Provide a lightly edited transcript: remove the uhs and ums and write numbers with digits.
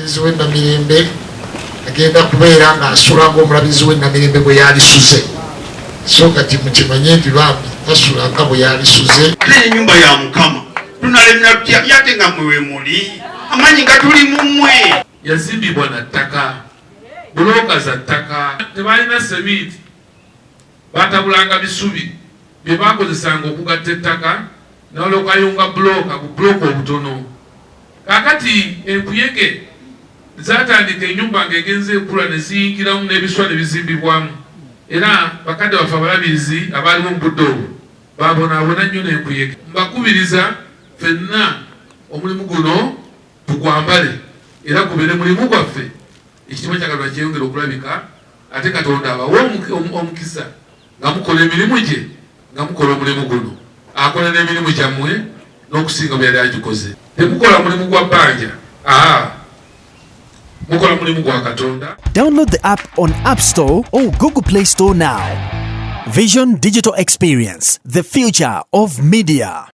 Omulabirizi w'e Namirembe agenda kubeera ng'asula ng'omulabirizi w'e Namirembe bwe yalisuze. So kati mukimanye nti bambi tasula nga bwe yalisuze. Ate enyumba ya Mukama tunalemera tutya yate nga mwe wemuli amanyi nga tuli mumwe. Yazimbibwa na ttaka, bulooka za ttaka, tebalina seminti, baatabulanga bisubi bye baakozesanga okugatta ettaka n'olyoka ayunga bbulooka bu bbulooka obutono. Kaakati enkuyege zaatandika ennyumba ng'egenze ekula ne ziyingiramu n'ebiswa ne bizimbibwamu era bakadde baffe abalabirizi abaaliwo mu budde obwo baabonaabona nnyo n'enkuyege. Mbakubiriza ffenna omulimu guno tugwambale era gubeere mulimu gwaffe ekitiibwa kya Katonda kyeyongere okulabika ate Katonda abawe omukisa nga mukola emirimu gye nga mukola omulimu guno akola n'emirimu gyammwe n'okusinga bwe yali agikoze. Temukola mulimu gwa bbanja aa mukola mulimu gwa Katonda. Download the app on App Store or Google Play Store now. Vision Digital Experience, the future of media.